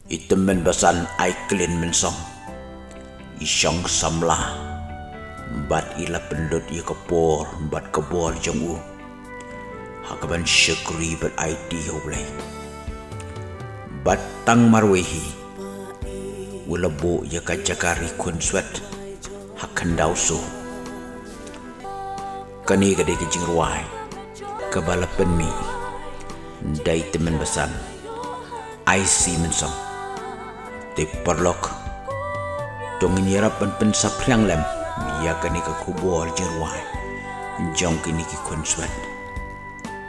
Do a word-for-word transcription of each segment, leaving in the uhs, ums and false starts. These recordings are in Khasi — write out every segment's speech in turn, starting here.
I tymmen basan Aiklin Mynsong i shong samla bad i la pynlut ïa ka por bad ka bor jong u ha ka ban shakri bad aiti ha U Blei. Bad tang marwei hi u la buh ïa ka jaka ri khunswet ha Khyndaw Soo. Kane ka dei ka jingrwai kaba la pynmih da i tymmen basan Aisi Mynsong. Te paralok, to ngin ïarap ban pynsaphriang lem ïa kane ka khubor jingrwai jong kine ki khunswet.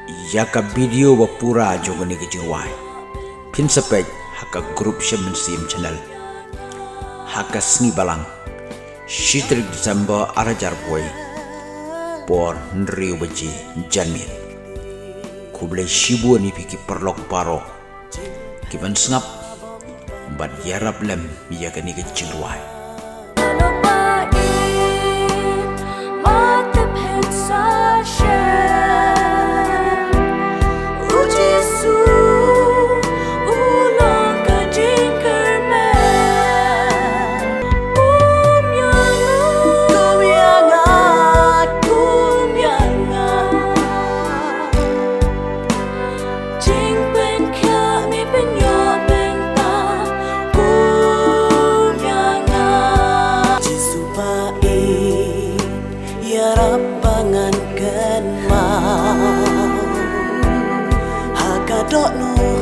Ïa ka video ba pura jong kane ka jingrwai phin sa peit ha ka Group Shem Mynsiem channel ha ka Sngi Balang, shi tarik December ar hajar arphew wei, por hynriew baje janmiet. Khublei shibun ïa phi ki paralok baroh ki ban sngap bad ïarap lem ïa kane ka jingrwai. Ïarap ba ngan kynmaw ha ka dohnud